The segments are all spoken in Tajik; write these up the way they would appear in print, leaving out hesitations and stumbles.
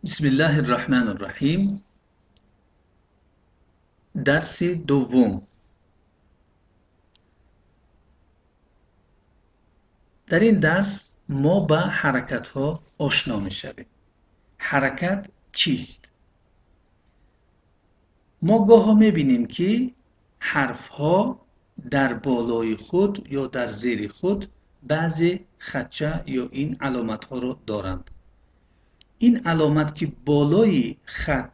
بسم الله الرحمن الرحیم. درس دوم. در این درس ما به حرکت ها آشنا می شویم. حرکت چیست؟ ما گاها می بینیم که حرف ها در بالای خود یا در زیر خود بعضی خطچه یا این علامت ها را دارند. این علامت که بالای خط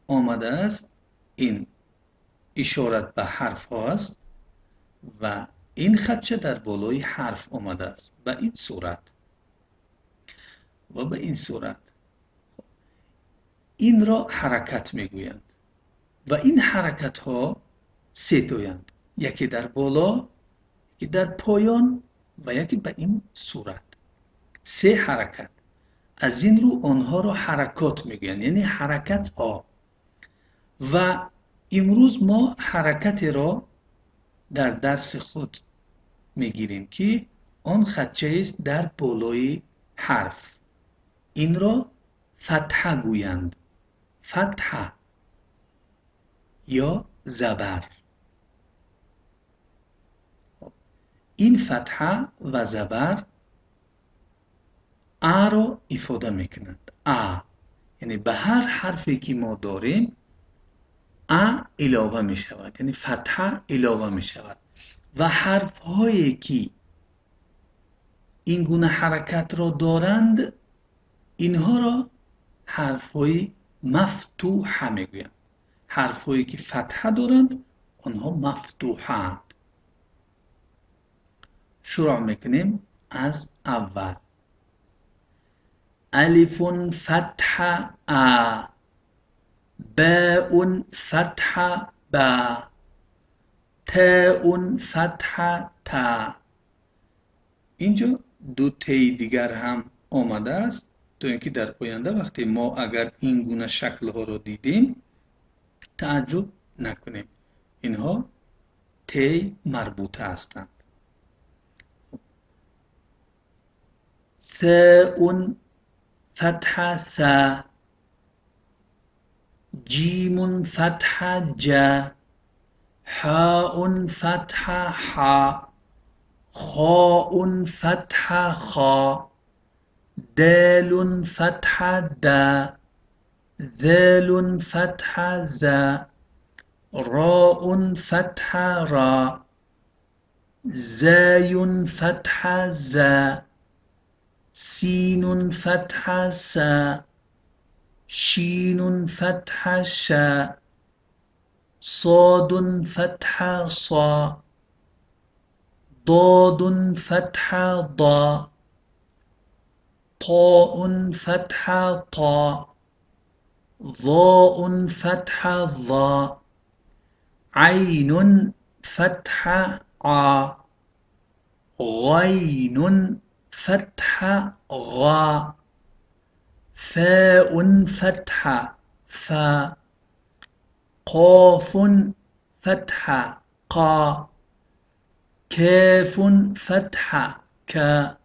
آمده است، این اشارت به حرف ها است و این خطچه در بالای حرف آمده است به این صورت و به این صورت. این را حرکت میگویند و این حرکت ها سه تایند، یکی در بالا، یکی در پایان و یکی به این صورت. سه حرکت. از این رو آنها را حرکات میگویند، یعنی حرکت ها. و امروز ما حرکت را در درس خود میگیریم که آن خطچه است در بالای حرف. این را فتحه گویند، فتحه یا زبر. این فتحه و زبر а ро ифода мекунад. А яъне ба ҳар ҳарфе ки мо дорем а илова мешавад, яъне фатҳа илова мешавад ва ҳарфҳое ки ин гуна ҳаракатро доранд, инҳоро ҳарфҳои мафтуҳа мегӯянд. Ҳарфҳое ки фатҳа доранд, онҳо мафтуҳаанд. Шурӯъ мекунем аз аввал. ألف فتحة آ، باء فتحة با، تاء فتحة تا. اینجا دو تی دیگر هم آمده است تا اینکه در آینده وقتی ما اگر این گونه شکل‌ها رو دیدیم تعجب نکنیم، اینها تی مربوطه هستند. ثاء فتحة ثا، جيم فتحة جا، حاء فتحة حا، خاء فتحة خا، دال فتحة دا، ذال فتحة ذا، راء فتحة را، زاي فتحة زا، سين فتحة سا، شين فتحة شا، صاد فتحة صا، ضاد فتحة ضا، طاء فتحة طا، ظاء فتحة ظا، عين فتحة عا، غين فتحة غا، فاء فتحة فا، قاف فتحة قا، کاف فتحة کا.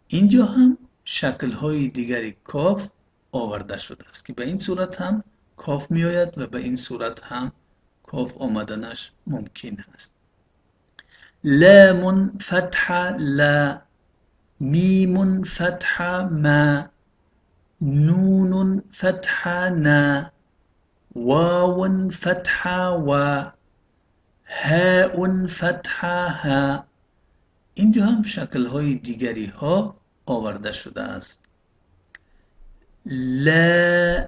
اینجا هم شکل‌های دیگری کاف آورده شده است که به این صورت هم کاف می‌آید و به این صورت هم کاف آمدنش ممکن است. لام فتحة لا، میم فتحة ما، نون فتحة نا، واو فتحة وا، هاء فتحة ها. اینجا هم شکل‌های دیگری ها آورده شده است. لا،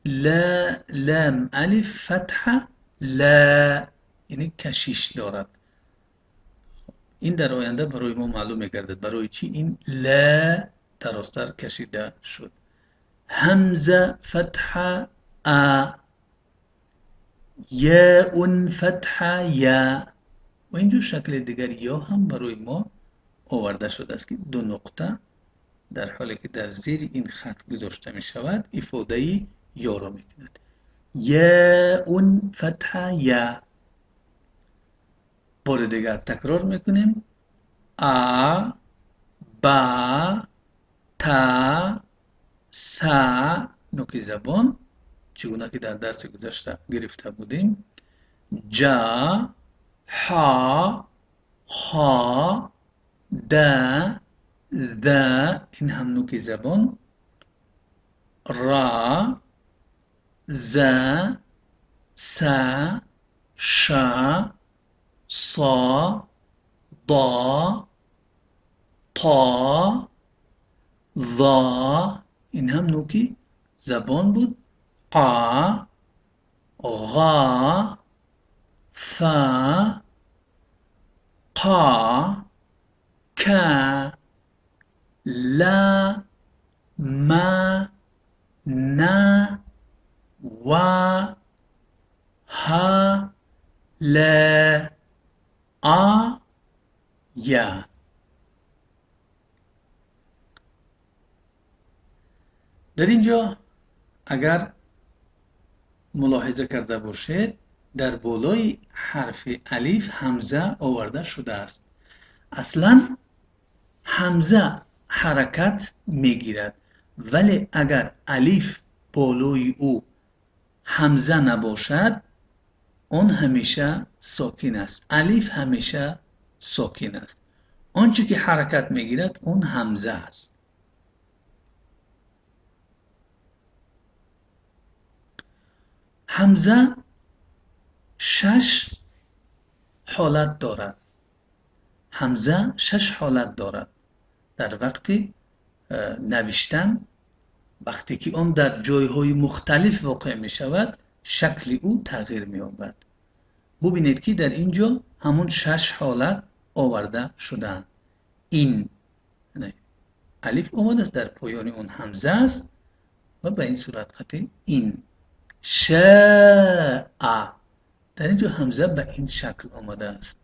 لا، لام الف فتحة لا، یعنی کشش دارد. این در آینده برای ما معلوم می‌گردد برای چی این لا درازتر کشیده شد. همزه فتحة آ، یاء فتحة یا. و اینجا شکل دیگر یا هم برای ما آورده شده است که دو نقطه در حالی که در زیر این خط گذاشته می شود افاده یا را می کند. یاء فتحة یا. بار دیگر تکرار میکنیم. آ، با، تا، Са нуки забон, чӣ гуна ки дар дарси гузашта гирифта будем, ҷа, ҳа, ха, да, да, ин ҳам нуки забон, ра, за, са, ша, са, да, та, ва, ин ҳам нуки забон буд, қа, ға, фа, қа, ка, ла, ма, на, ва, ҳа, ла, а, я. Дар ин ҷо агар мулоҳиза карда бошед, дар болои ҳарфи алиф ҳамза оварда шудааст. Аслан ҳамза ҳаракат мегирад, вале агар алиф болои ӯ ҳамза набошад, он ҳамеша сокин аст. Алиф ҳамеша сокин аст. Он чӣ ки ҳаракат мегирад, он ҳамза аст. Ҳамза шаш ҳолат дорад. Ҳамза шаш ҳолат дорад. Дар вақти навиштан, вақте ки он дар ҷойҳои мухталиф воқеъ мешавад, шакли ӯ тағйир меёбад. Бубинед ки дар ин ҷо ҳамон шаш ҳолат оварда шудаанд. Ин алиф омадааст, дар поёни он ҳамза аст ва ба ин сурат қати ин. Шаа, дар ин ҷо ҳамза ба ин шакл омадааст.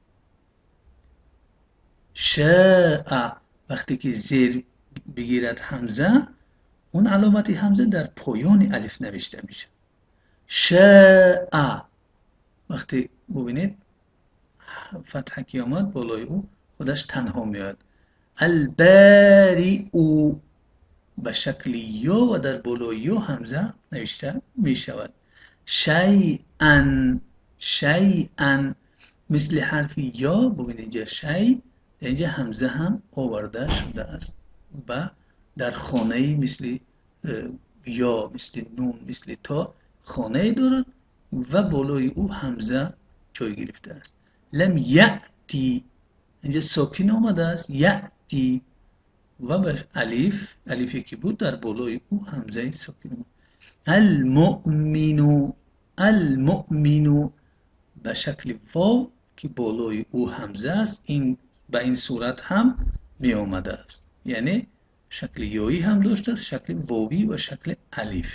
Шаа, вақте ки зер бигирад ҳамза, он аломати ҳамза дар поёни алиф навишта мешавад. Шаа, вақте бубинед фатҳа ки омад, болои ӯ худаш танҳо меояд. Албариу ба шакли ё ва дар болои ё ҳамза навишта мешавад. Шайан, шайан мисли ҳарфи ё, бубинед инҷа шай, дар инҷа ҳамза ҳам оварда шудааст ба дар хонаи мисли ё, мисли нун, мисли то хонае дорад ва болои ӯ ҳамза ҷой гирифтааст. Лам яъти, инҷа сокин омадааст, яъти ва ба алиф, алифе ки буд дар болои ӯ ҳамзаи сокин омад. Алмуъмину, алмуъмину ба шакли вов ки болои ӯ ҳамза аст, ин ба ин сурат ҳам меомадааст. Яъне шакли ёӣ ҳам доштааст, шакли вовӣ ва шакли алиф.